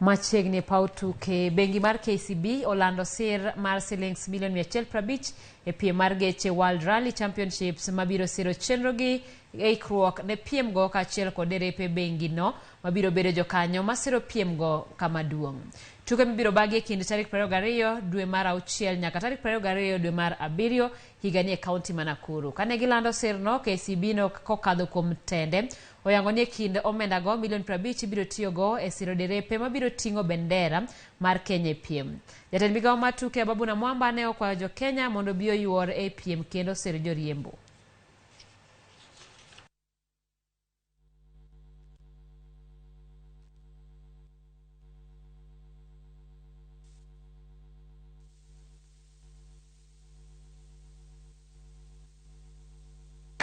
Machiegni e paw tuke, bengi mar KCB olando sir mar silings milion 150 e piem mar geche World Rally Championships mabiro siro chenro gi ikruok ne piemgo kaachiel kod derepe bengi no mabiro bedo jokanyo masiro piemgo kama duong'. Tuke mibiro bagi e kind tarik 22 dwe mar auchiel nyaka tarik 22 dwe mar abiriyo higani e kaunti ma Nakuru. Kane gilando sirno, KCB no kokadho kuom tende oyango ni e kind omendago milion 50 ibiro tiyogo e siro derepe mabiro ting'o bendera mar Kenya e piem. Jatend migawo mar tuke Ababu Namwamba ne okwayo jo Kenya mondo obi oyuor e piem kendo sir joriembo.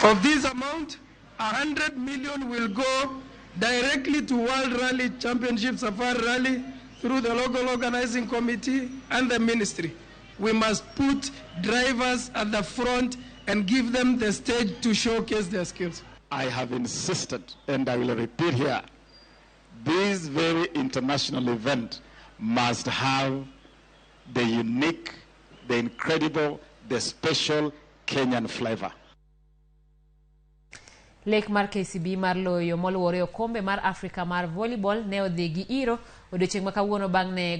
Of this amount, 100 million will go directly to World Rally Championship Safari Rally through the local organizing committee and the ministry. We must put drivers at the front and give them the stage to showcase their skills. I have insisted, and I will repeat here, this very international event must have the unique, the incredible, the special Kenyan flavor. Lek mar KCB mar loyo moluwore okombe mar Afrika mar volleyball ne odhi gi iro odiochieng' ma kawuono bang' ne